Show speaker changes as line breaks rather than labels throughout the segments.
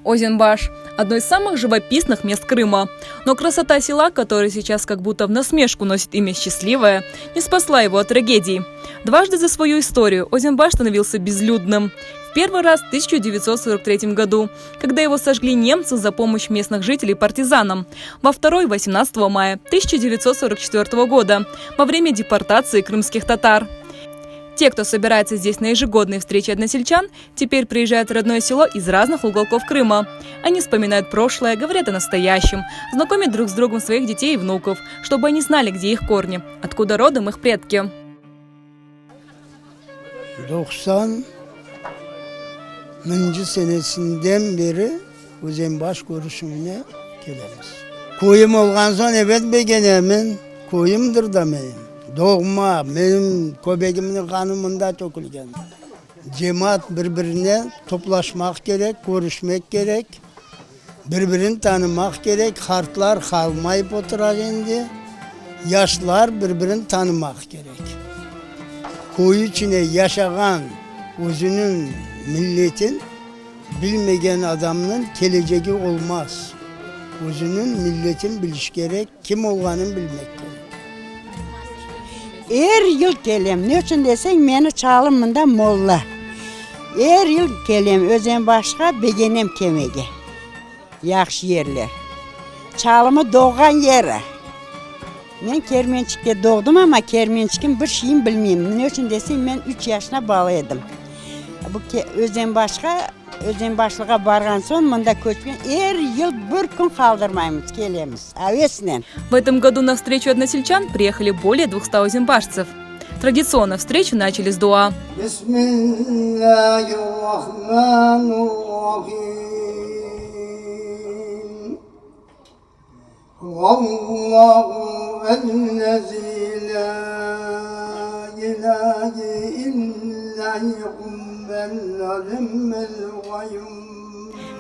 Озенбаш – одно из самых живописных мест Крыма. Но красота села, которое сейчас как будто в насмешку носит имя «Счастливое», не спасла его от трагедии. Дважды за свою историю Озенбаш становился безлюдным. В первый раз в 1943 году, когда его сожгли немцы за помощь местных жителей партизанам. Во второй – 18 мая 1944 года, во время депортации крымских татар. Те, кто собирается здесь на ежегодные встречи односельчан, теперь приезжают в родное село из разных уголков Крыма. Они вспоминают прошлое, говорят о настоящем, знакомят друг с другом своих детей и внуков, чтобы они знали, где их корни, откуда родом их предки.
90 mıncı senesinden beri Özenbaş körüşüvine kelemiz. Köyüm olğan soñ, ebet, begenemen, köyümdir da menim, doğma, menim köbegimniñ qanı mında tökülgen. Cemaat bir-birine toplaşmaq kerek, körüşmek kerek, bir-birini tanımaq kerek, qartlar qalmayıp otura endi, yaşlar bir-birini tanımaq kerek. Köy içine yaşağan özüniñ milletin bilmegen adamnıñ kelecegi olmaz. Özüniñ milletin biliş kerek, kim olğanın bilmek kerek.
Er yıl kelem. Ne içün deseñ, meni çalım mında molla. Er yıl kelem, Özenbaşqa begenem kelmege. Yahşı yerler. Çalımı doğğan yeri. Men Kermençikte doğdım, amma Kermençikniñ bir şeyini bilmeyim. Ne içün deseñ, men üç yaşına bala edim. Bu Özenbaşqa, Özenbaşlığa barğan soñ, mında köçken, er yıl bir kün qaldırmaymız, kelemiz avesnen.
В этом году на встречу односельчан приехали более двухста озенбашцев. Традиционно встречу начали с дуа.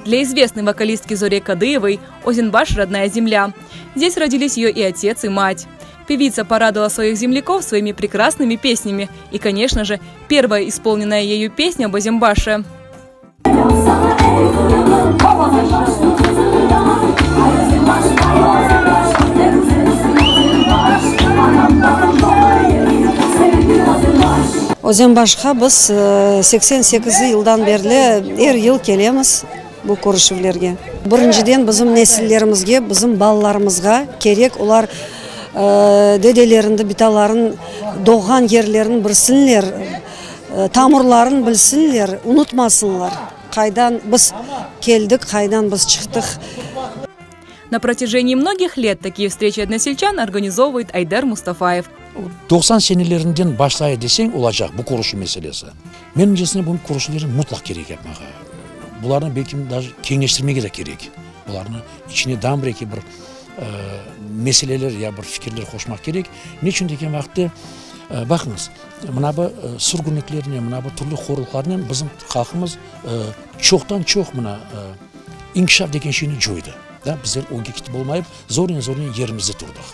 Для известной вокалистки Зори Кадыевой Озенбаш – родная земля. Здесь родились ее и отец, и мать. Певица порадовала своих земляков своими прекрасными песнями. И, конечно же, первая исполненная ею песня об Озенбаше.
Özenbaşqa biz 88 yıldan berli er yıl kelemiz bu körüşüvlerge. Birinciden bizim nesillerimizge, bizim balalarımızğa kerek, olar dedelerini, bitaların doğğan yerlerini bilsinler, tamırların bilsinler, unutmasınlar, qaydan biz keldik, qaydan biz çıqtıq.
На протяжении многих лет такие встречи односельчан организовывает Айдер Мустафаев.
90 senelerinden başlay deseñ olacaq bu körüşüv meselesi. Menimcesine bunı körüşüvlerni mutlaq kerek yapmağa. Bularnı belkim daje keñleştirmege de kerek. Bularnı içine daa bir eki bir meseleler ya bir fikirler qoşmaq kerek. Neçün degen vaqıtte, baqıñız, mına bu sürgünliklernen, mına bu türlü horluqlarnen bizim halqımız çoqtan-çoq mına inkişaf degen şeyni coydı. Da, bizler ögge ketip olmayıp, zornen-zornen yerimizde turdıq.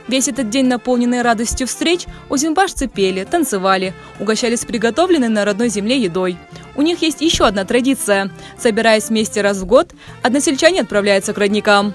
Весь этот день, наполненный радостью встреч, озенбашцы пели, танцевали, угощались приготовленной на родной земле едой. У них есть еще одна традиция. Собираясь вместе раз в год, односельчане отправляются к родникам.